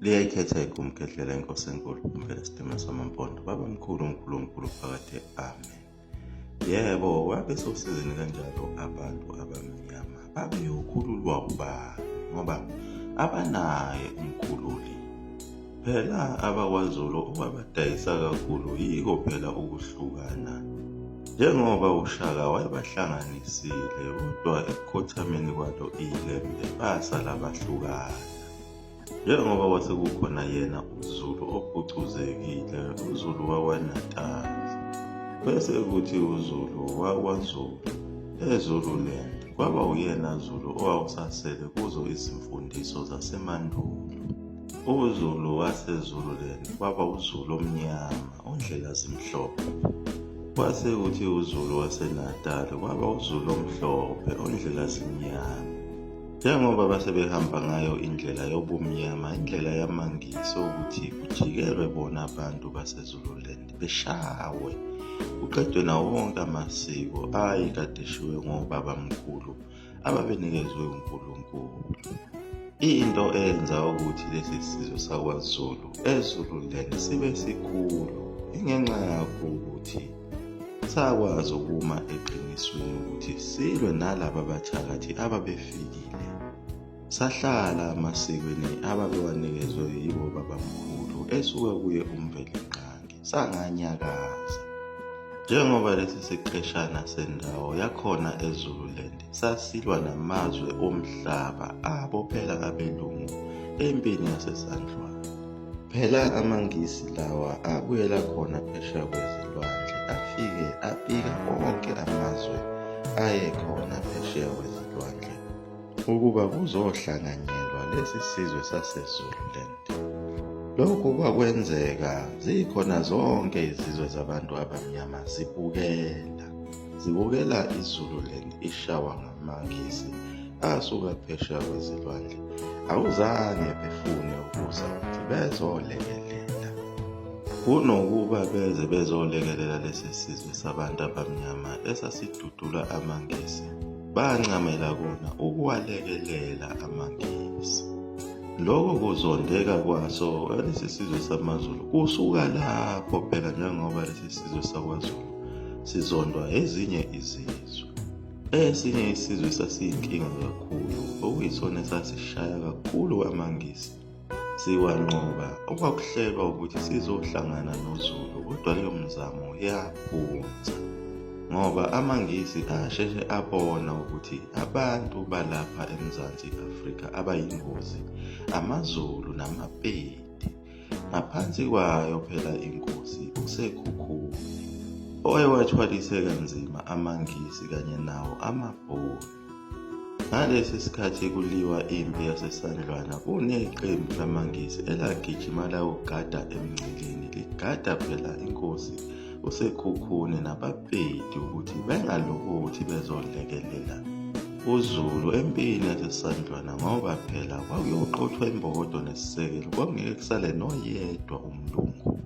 Liyayikhetha igumgedlela inkosi enkulu phambili sidima samampondo baba mkhulu mkhulu mkhulu phakade amen. Yebo, wabe sosizini kanjalo abantu abamnyama babeyokhululwa ubani ngoba abanaye umkhululi. Phela abakwaZulu okwabadayisa kakhulu yiko phela ukuhlukana. Njengoba uShaka wayebahlanganisile kodwa ekukhothameni kwalo iLembe basala bahlukana. Njengoba kwase kukhona yena uZulu ophucuzekile, uZulu wakwaNatal. Bese kuthi uZulu wakwaZulu eZululand kwaba uyena Zulu owawusasele kuzo izimfundiso zasemandulo. UZulu waseZululand kwaba uZulu omnyama ondlela zimhlophe. Kwase kuthi uZulu waseNatal kwaba uZulu omhlophe ondlela zimnyama. Njengoba base behamba ngayo indlela yobumnyama, indlela yamaNgisi ukuthi kujikelwe bona abantu baseZululand beshawe, kuqedwe nawo wonke amasiko ayekade eshiwe ngobabamkhulu ababenikezwe uNkulunkulu. Into eyenza ukuthi lesi sizwe sakwaZulu eZululand sibe sikhulu ingenxa yakho ukuthi sakwazi ukuma eqinisweni ukuthi silwe nalaba bathakathi ababefikile. Sahlala amasikweni ababewanikezwe yibo babamkhulu esuka kuye uMvelinqangi, sanganyakaza. Njengoba lesi siqeshana sendawo yakhona eZululand sasilwa namazwe omhlaba abophela abelungu empini yaseSandlwana. Phela amaNgisi lawa abuyela khona phesheya kwezilwandle afike apika onke amazwe ayekhona phesheya kwezilwandle ukuba kuzohlanganyelwa lesi sizwe saseZululand. Lokhu kwakwenzeka zikhona zonke izizwe zabantu abamnyama zibukela. Zibukela iZululand ishawa ngamaNgisi asuka phesheya kwezilwandle. Awuzange befune ukuza ukuthi bezolekelela. Kunokuba beze bezolekelela lesi sizwe sabantu abamnyama esasidudula amaNgisi, bancamela kona ukuwalekelela amaNgisi. Lokho kuzondeka kwaso lesi sizwe samaZulu kusuka lapho phela njengoba lesi sizwe sakwaZulu sizondwa ezinye izizwe. Esinye isizwe sasiyinkinga kakhulu okuyisona esasishaya kakhulu amaNgisi siwanqoba okwakuhlelwa ukuthi sizohlangana noZulu kodwa leyo mizamo yaphunza ngoba amaNgisi asheshe abona ukuthi abantu balapha eMzansi Afrika abayingozi amaZulu namaPedi ngaphansi kwayo phela inkosi uSekhukhune owayewathwalise kanzima amaNgisi kanye nawo amaBhunu. Ngalesi sikhathi kuliwa impi yaseSandlwana kuneqembu lamaNgisi elagijima layogada emngceleni ligada phela inkosi uSekhukhune nabaPedi ukuthi bengalokothi bezolekelela uZulu empini yaseSandlwana ngoba phela kwakuyoqothwa imbokodo nesisekelo kwakungeke kusale noyedwa umlungu.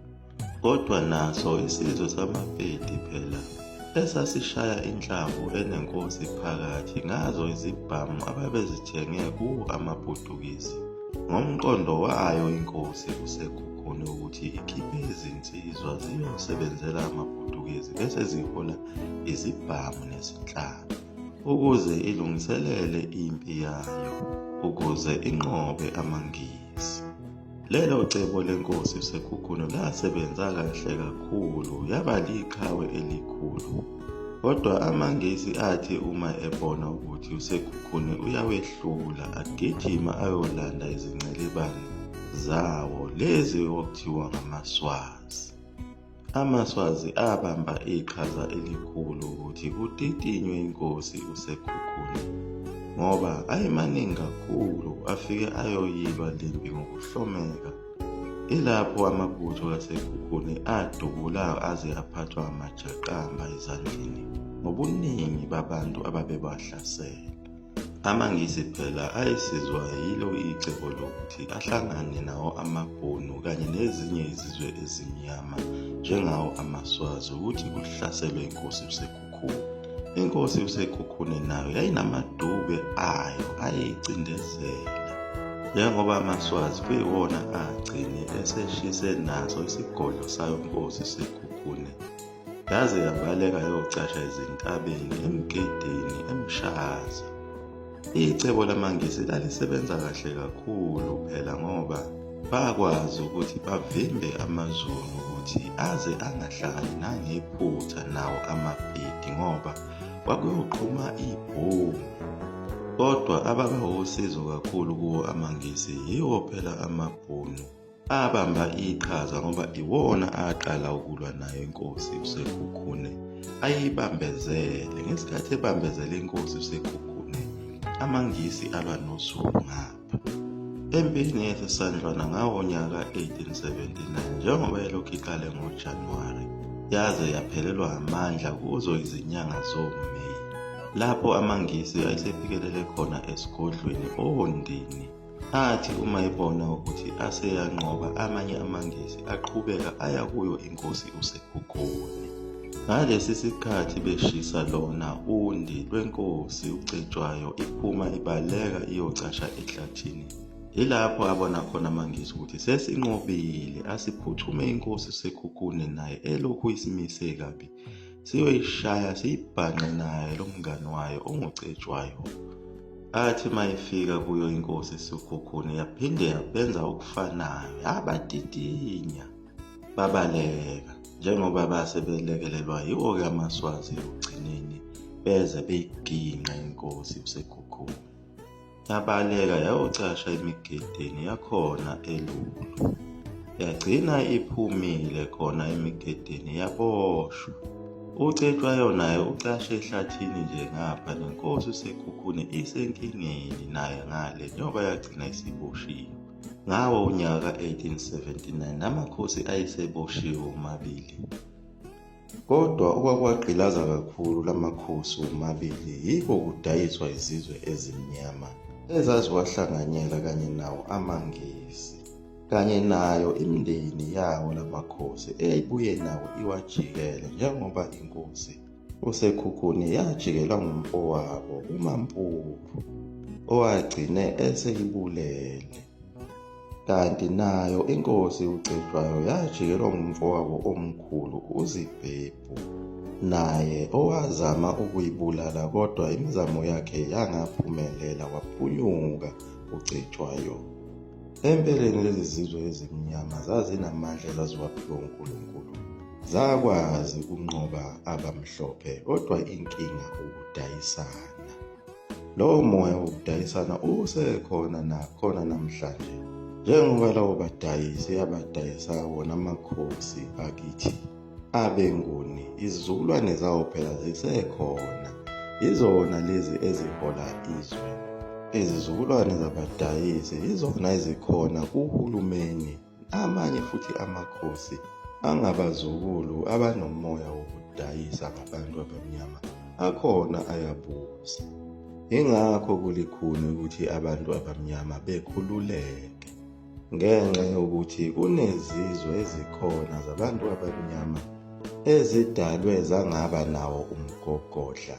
Kodwa naso isizwe samaPedi phela esasishaya inhlamvu enenkosi phakathi ngazo izibhamu ababezithenge kuwo amaPutukisi. Ngomqondo wayo inkosi uSekhukhune ukuthi ikhiphe izinsizwa ziyosebenzela amaPutukezi bese zihola izibhamu nezinhlamvu ukuze ilungiselele impi yayo ukuze inqobe amaNgisi. Lelo cebo lenkosi uSekhukhune lasebenza kahle kakhulu yaba liqhawe elikhulu. Kodwa amaNgisi athi uma ebona ukuthi uSekhukhune uyawehlula agijima ayolanda izincelebane zawo lezi okuthiwa ngamaSwazi. AmaSwazi abamba iqhaza elikhulu ukuthi kutitinywe inkosi uSekhukhune ngoba ayemaningi kakhulu afike ayoyilwa lempi ngokuhlomeka. Ilapho amabutho kaSekhukhune adubula aze aphathwa amajaqamba ezandleni ngobuningi babantu ababebahlasela. AmaNgisi phela ayesizwa yilo icebo lokuthi ahlangane nawo amaBhunu kanye nezinye izizwe ezimnyama njengawo amaSwazi ukuthi kuhlaselwe inkosi uSekhukhune. Inkosi uSekhukhune nayo yayinamadube ayo ayeyicindezela. Njengoba amaSwazi kuyiwona agcine eseshise naso isigodlo sayo Nkosi Sekhukhune, yaze yabaleka yocasha ezintabeni eMgedeni eMshaza. Icebo lamaNgisi lalisebenza kahle kakhulu phela ngoba bakwazi ukuthi bavimbe amaZulu ukuthi aze angahlangani nangephutha nawo amaPedi ngoba kwakuyoqhuma ibhomu. Kodwa ababa wusizo kakhulu kuwo amaNgisi yiwo phela amaBhunu abamba iqhaza ngoba iwona aqala ukulwa nayo inkosi uSekhukhune ayibambezele. Ngesikhathi ebambezele inkosi uSekhukhune, amaNgisi alwa noZulu ngapha. Empini yaseSandlwana ngawo nyaka 1879 njengoba elokhu iqale ngoJanuwari yaze yaphelelwa amandla kuzo izinyanga zoMeyi lapho amaNgisi ayesephikelele khona esigodlweni oNdini. Athi uma ebona ukuthi aseyanqoba amanye amaNgisi aqhubeka aya kuyo inkosi uSekhukhune. Ngalesi sikhathi beshisa lona undi lwenkosi uCetshwayo iphuma ibaleka iyocasha ehlathini. Yilapho abona khona amaNgisi ukuthi sesinqobile asiphuthume inkosi uSekhukhune naye elokhu isimise kabi siyoyishaya siyibhanqe naye lo mngani wayo onguCetshwayo. Athi mayifika kuyo inkosi iSikhukhune yaphinde yabenza okufanayo yabatidinya babaleka njengoba base belekelelwa yiwo-ke amaSwazi ekugcineni beze beyiginqa inkosi uSekhukhune. Yabaleka yayocasha emigedeni yakhona eLulu. Yagcina iphumile khona emigedeni yaboshwa. UCetshwayo naye ucashe ehlathini nje ngapha nenkosi uSekhukhune isenkingeni naye ngale njengoba yagcina isiboshiwe. Ngawo unyaka ka-1879 amakhosi ayeseboshiwe womabili. Kodwa okwakuwagqilaza kakhulu lamakhosi womabili yiko kudayiswa izizwe ezimnyama ezaziwahlanganyela kanye nawo amaNgisi, kanye nayo imindeni yawo lamakhosi eyayibuye nawo iwajikele njengoba inkosi uSekhukhune yajikelwa ngumfowabo uMampuru owagcine eseyibulele. Kanti nayo inkosi uCetshwayo yajikelwa ngumfowabo omkhulu uZibhebhu naye owazama ukuyibulala kodwa imizamo yakhe yangaphumelela waphunyuka uCetshwayo. Empeleni lezi zizwe ezimnyama zazinamandla ezaziwaphiwe uNkulunkulu zakwazi ukunqoba abamhlophe kodwa inkinga ukudayisana. Lowo moya wokudayisana usekhona nakhona namhlanje njengoba lawo badayisi abadayisa wona amakhosi akithi abeNguni izizukulwane zawo phela zisekhona yizona lezi ezihola izwe izizukulwane zabadayisi yizona ezikhona kuhulumeni Amanye futhi amakhosi angabazukulu abanomoya wokudayisa ngabantu abamnyama akhona ayabusa. Yingakho kulikhuni ukuthi abantu abamnyama bekhululeke ngenxa yokuthi kunezizwe ezikhona zabantu abamnyama ezidalwe zangaba nawo umgogodla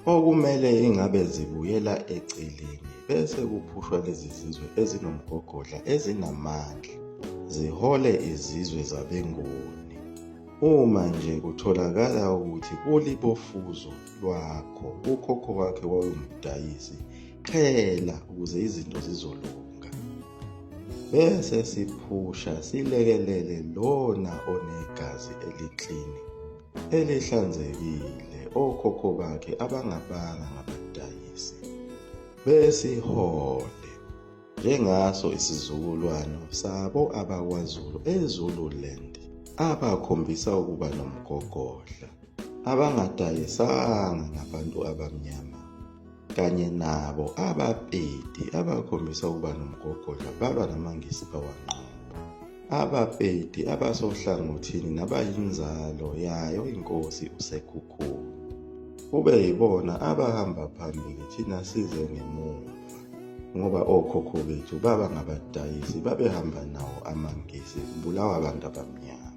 Okumele ingabe zibuyela eceleni bese kuphushwa lezi zizwe ezinomgogodla ezinamandla zihole izizwe zabeNguni. Uma nje kutholakala ukuthi kulibofuzo lwakho ukhokho wakhe wawumdayisi, qhela ukuze izinto zizolunga. Bese siphusha silekelele lona onegazi eliklini. Elihlanzekile okhokho bakhe abangabanga ngabadayisi besihole njengaso isizukulwano sabo abakwaZulu eZululand abakhombisa ukuba nomgogodla abangadayisanga ngabantu abamnyama kanye nabo abaPedi abakhombisa ukuba nomgogodla balwa namaNgisi bawanqoba. AbaPedi abasohlangothini nabayinzalo yayo inkosi uSekhukhune kube yibona abahamba phambili thina size ngemuva ngoba okhokho bethu baba ngabadayisi babehamba nawo amaNgisi kubulawa abantu abamnyama.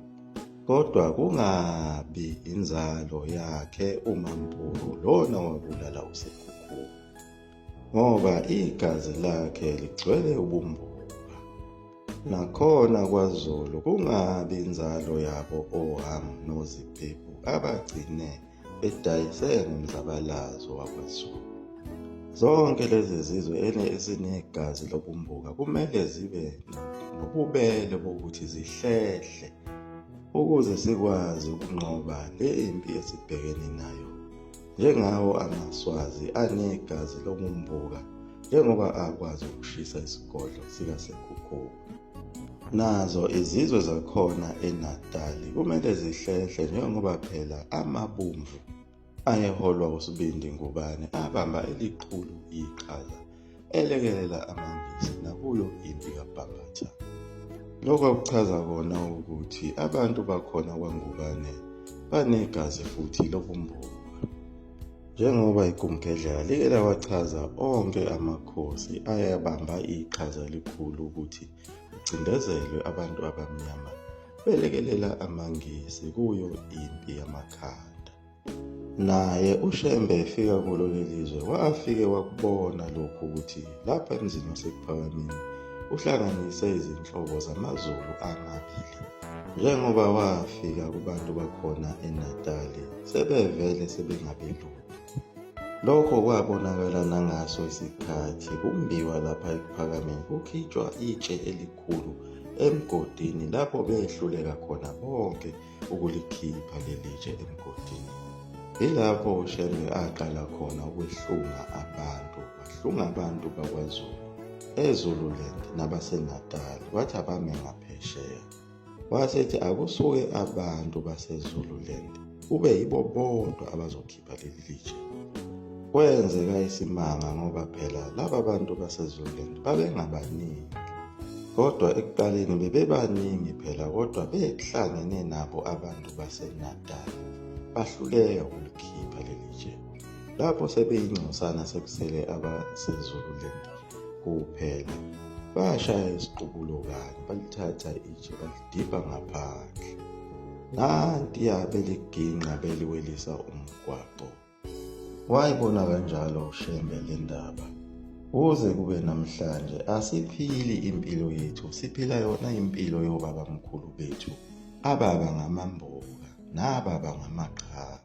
Kodwa kungabi inzalo yakhe uMampuru lona wabulala uSekhukhune. ngoba igazi lakhe ligcwele ubumbuka. Nakhona kwaZulu kungabi inzalo yabo oHhamu noZibhebhu abagcine bedayise ngomzabalazo wakwaZulu. Zonke lezi zizwe ezinegazi lobumbuka kumele zibe nobubele bokuthi zihlehle ukuze sikwazi ukunqoba le mpi esibhekene nayo njengawo amaSwazi anegazi lobumbuka njengoba akwazi ukushisa isigodlo sikaSekhukhune. Nazo izizwe zakhona eNatali kumele zihlehle njengoba phela amabumvu ayeholwa uSibindi Ngubane abamba elikhulu iqhaza elekelela amaNgisi nakuyo impi kaBhambatha. Lokho kuchaza kona ukuthi abantu bakhona kwaNgubane banegazi futhi lobumbuka. Njengoba igumgedlela like lawachaza onke amakhosi ayebamba iqhaza elikhulu ukuthi kucindezelwe abantu abamnyama belekelela amaNgisi kuyo impi yamakhanda. Naye uShembe efika kulo leli zwe wafike wakubona lokhu ukuthi lapha emzini waseKuphakameni uhlanganise izinhlobo zamaZulu amabili. Njengoba wafika kubantu bakhona eNatali sebevele sebengabelungu. Lokho kwabonakala nangaso isikhathi kumbiwa lapha eKuphakameni kukhitshwa itshe elikhulu emgodini lapho behluleka khona bonke ukulikhipha leli tshe emgodini. Yilapho uShembe aqala khona ukwehlunga abantu, wahlunga abantu bakwaZulu, eZululand nabaseNatal, wathi abame ngaphesheya. Wasethi akusuke abantu baseZululand kube yibo bodwa abazokhipha leli litshe. Kwenzeka isimanga ngoba phela laba bantu baseZululand babengabaningi. Kodwa ekuqaleni bebebaningi phela kodwa behlangene nabo abantu baseNatal bahluleka ukulikhipha leli tshe. Lapho sebeyingcosana sekusele abaseZululand kuphela bashaya isiqubulo kanye balithatha itshe balidibha ngaphandle. Nantiya beliginqa beliwelisa umgwaqo. Wayibona kanjalo uShembe le ndaba. Kuze kube namhlanje asiphili impilo yethu, siphila yona impilo yobabamkhulu bethu ababa ngamambuka nababa ngamaqhawe.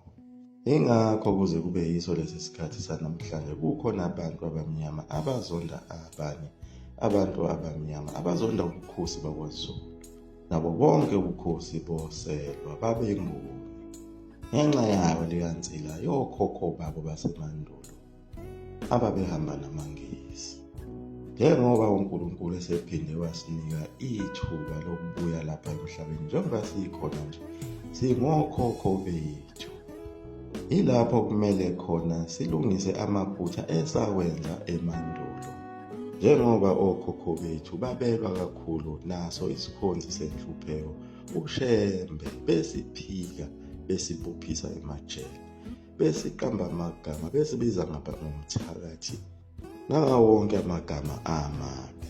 Ingakho kuze kube yiso lesi sikhathi sanamhlanje kukhona abantu abamnyama abazonda abanye abantu abamnyama abazonda ubukhosi bakwaZulu nabo bonke ubukhosi boselwa babenguni ngenxa yayo leya nsila yokhokho babo basemandulo ababehamba namaNgisi. Njengoba uNkulunkulu esephinde wasinika ithuba lokubuya lapha emhlabeni njengoba sikhona nje singokhokho bethu. Yilapho kumele khona silungise amaphutha esawenza emandulo. Njengoba okhokho bethu babelwa kakhulu naso isikhonzi senhlupheko uShembe besiphika besibophisa emajele besiqamba amagama besibiza ngomthakathi nangawo wonke amagama amabi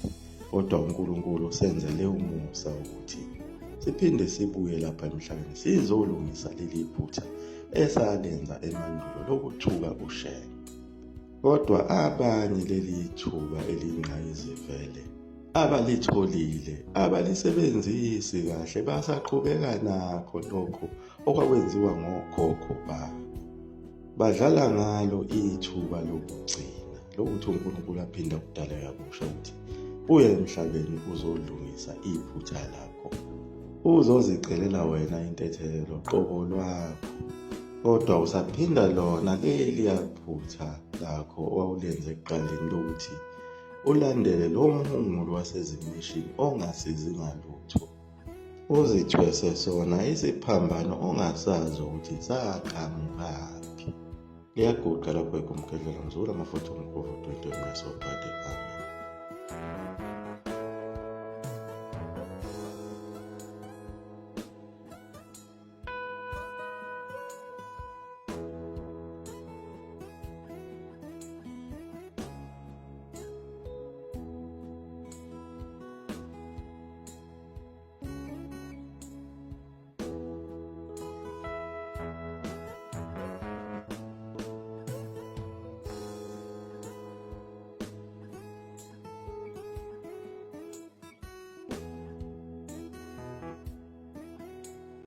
kodwa uNkulunkulu usenzele umusa ukuthi siphinde sibuye lapha emhlabeni sizolungisa leli phutha esalenza emandulo lokuthuka uShembe. Kodwa abanye leli thuba eliyingqayizivele abalitholile abalisebenzisi kahle basaqhubeka nakho lokho okwakwenziwa ngokhokho babo. Badlala ngalo ithuba lokugcina lokuthi uNkulunkulu aphinde akudale kabusha ukuthi buya emhlabeni uzolungisa iphutha lakho. Uzozicelela wena intethelelo qobo lwakho kodwa usaphinda lona leliya phutha lakho owawulenze ekuqaleni lokuthi ulandele lo mhungulu wasezimishini ongasizi ngalutho. Uzithwese sona isiphambano ongasazi ukuthi saqhamukaphi. Liyaguqa lapho egumgedlela mzukulu amafutha umkhovu 20 mnesobhade. Amen.